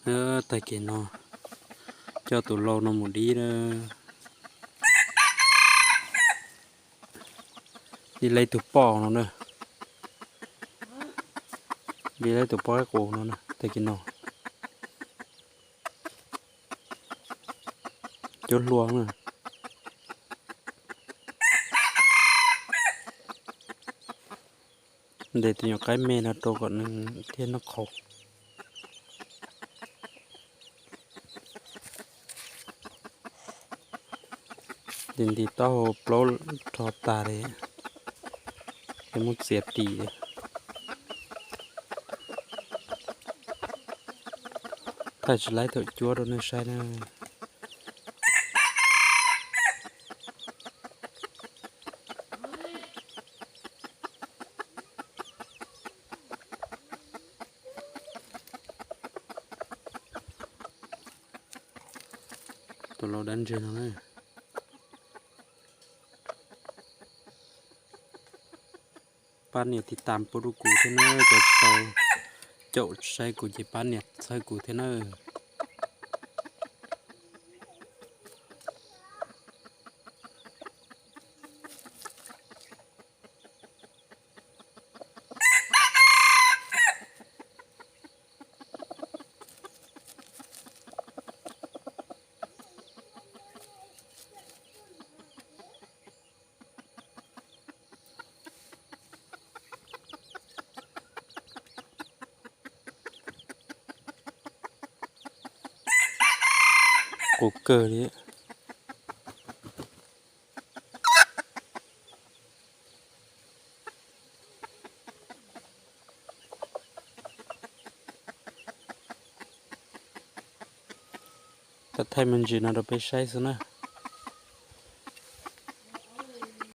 Tag kis no coj tus lau no mus dib na. Dib laib tus poj no na. Dib laib tus poj qaib qus no na, tag kis no. Cov hlua na. Ntes tus nyuam qaib me no rau kom nws thiaj noj qhauv. Nti nti taub hau plaub rho tag li, ces muab txiav tim. Thaij tsis laib thaum cuab rau nej saib na. Tus lau dab ntseg no na. Pab nias tiv tam pub rau kuv thiab na, cov tsis tau caum saib kuv ces pab nias txhawb kuv thiab na. Qus kawg li. Thaij me ntsis no rau peb saib xwb na.